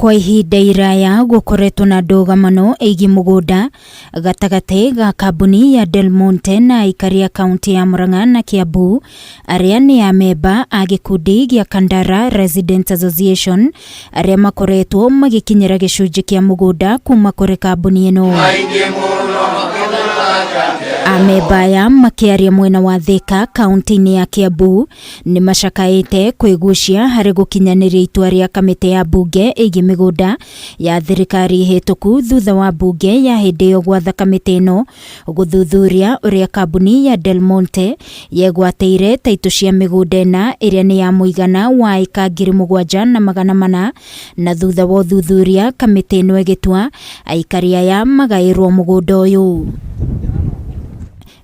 Kwa ihinda iraya gũkoretwo na ndũgamano ĩgiĩ mũgũnda gatagatĩ ga kambuni ya Del Monte na aikari a kaunti ya Murang'a na Kiambu arĩa nĩ amemba a gĩkundi gĩa Kandara Residents Association arĩa makoretwo magĩkinyĩra gĩcunjĩ kĩa mũgũnda kuma kũrĩ kambuni ĩno. Amemba aya makĩaria mwena wa Thika kaunti-inĩ ya Kiambu nĩ macakaĩte kwĩgucia harĩ gũkinyanĩria itua rĩa kamĩtĩ ya mbunge ĩgiĩ mĩgũnda ya thirikari hĩtũku thutha wa mbunge ya hĩndĩ ĩyo gwatha kamĩtĩ ĩno gũthuthuria ũrĩa kambuni ya Del Monte yegwatĩire taitũ cia mĩgũnda ĩna ĩrĩa nĩ ya mũigana wa ĩka 7400, na thutha wa ũthuthuria kamĩtĩ ĩno ĩgĩtua aikari aya magaĩrwo mũgũnda ũyũ.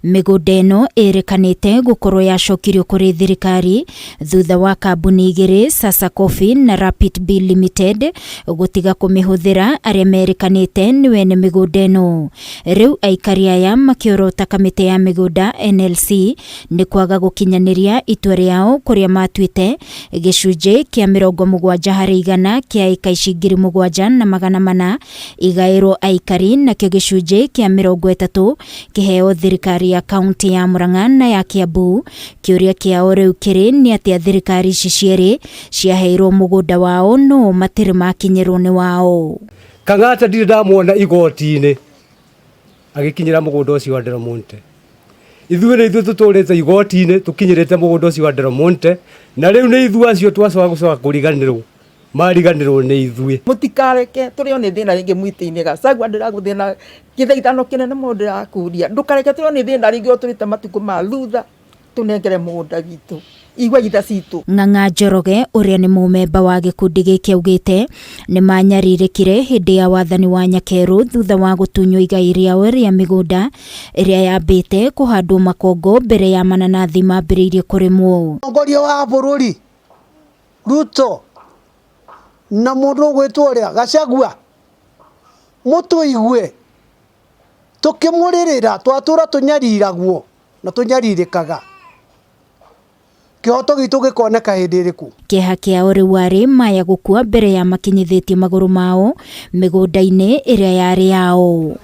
Mĩgũnda ĩno ĩrĩkanĩte gũkorwo yacokirio kũrĩ thirikari thutha wa kambuni igĩrĩ, Sasa Coffee na Rapid B Limited, gũtiga kũmĩhũthĩra arĩa merĩkanĩte nĩ wene mĩgũnda ĩno. Rĩu aikari aya makĩorota kamĩtĩ ya mĩgũnda NLC nĩ kwaga gũkinyanĩria itua rĩao kũrĩa matuĩte gĩcunjĩ kĩa 70% kĩa ĩka ici 7400 igaĩrwo aikari, nakĩo gĩcunjĩ kĩa 30 kĩheo thirikari ya kaunti ya Murang'a na ya Kiambu. Kĩũria kĩao rĩu kĩrĩ nĩ atĩa thirikari ici cierĩ ciaheirwo mũgũnda wao no matirĩ makinyĩrwo nĩ wao. Kang'ata ndirĩ ndamuona igoti-inĩ agĩkinyĩra mũgũnda ũcio wa Del Monte. Ithuĩ nĩ ithuĩ tũtũrĩte igoti-inĩ tũkinyĩrĩte mũgũnda ũcio wa Del Monte, na rĩu nĩ ithuĩ acio twacoka gũcoka kũriganĩrwo, mariganĩrwo nĩ ithuĩ. Mũtikareke tũrĩo nĩ thĩna rĩngĩ mwĩtĩ-inĩ. Gachagua, ndĩragũthĩna gĩthaithano kĩnene mũno, ndĩrakũria ndũkareke tũrĩo nĩ thĩna rĩngĩ o tũrĩte matukũ ma thutha. Tũnengere mũgũnda witũ, igua itha citũ. Ng'ang'a Njoroge ũrĩa nĩ mũmemba wa gĩkundi gĩkĩ augĩte nĩ manyarirĩkire hĩndĩ ya wathani wa Nyakerũ thutha wa gũtunywo igai rĩao rĩa mĩgũnda ĩrĩa yambĩte kũhandwo makongo mbere ya mananathi mambĩrĩirie kũrĩmwo. Mũtongoria wa bũrũri Ruto na mũndũ ũgwĩtwo ũrĩa Gachagua, mũtũigue tũkĩmũrĩrĩra. Twatũra tũnyariragwo na tũnyarirĩkaga, kĩhoto gitũ gĩkoneka hĩndĩ ĩrĩkũ? Kĩeha kĩao rĩu arĩ maya gũkua mbere ya makinyithĩtie magũrũ mao mĩgũnda-inĩ ĩrĩa yarĩ yao.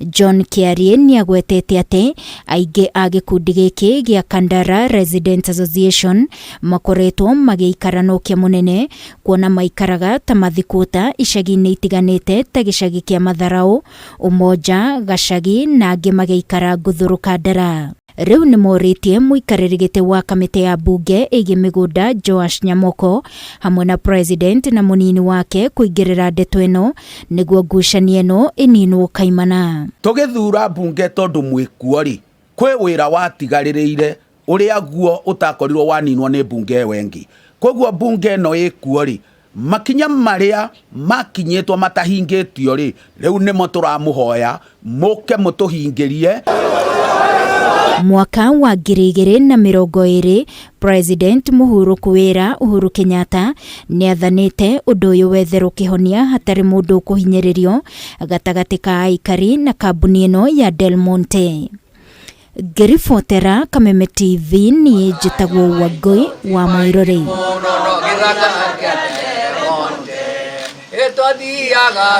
John Kiarie nĩ agwetete atĩ aingĩ a gĩkundi gĩkĩ gĩa Kandara Residents Association makoretwo magĩikara na ũkĩa mũnene kuona maikaraga ta mathikuta icagi-inĩ itiganĩte ta gĩcagi kĩa Matharaũ, Umoja, Gacagi na angĩ magĩikara Nguthũrũ Kandara. Rĩu nĩ morĩtie mũikarĩri gĩtĩ wa kamĩtĩ ya mbunge ĩgiĩ mĩgũnda Joash Nyamoko hamwe na president na mũnini wake kũingĩrĩra ndeto ĩno nĩguo ngucanio ĩno ĩninwo kaimana. Tũgĩthura mbunge tondũ mwĩkuo rĩ, kwĩ wĩra watigarĩrĩire ũrĩa guo ũtakorirwo waninwo nĩ mbunge ĩyo ĩngĩ. Koguo mbunge ĩno ĩkuo rĩ, makinya marĩa makinyĩtwo matahingĩtio rĩ, rĩu nĩmo tũramũhoya mũke mũtũhingĩrie. Mwaka wa 2020, President mũhurũku wĩra Uhuru Kenyatta nĩ athanĩte ũndũ ũyũ wetherwo kĩhonia hatarĩ mũndũ ũkũhinyĩrĩrio gatagatĩ ka aikari na kambuni ĩno ya Del Monte. Ngĩribotera Kameme TV, niĩ njĩtagwo Wangũi wa Mwĩrorei. Twathiaga.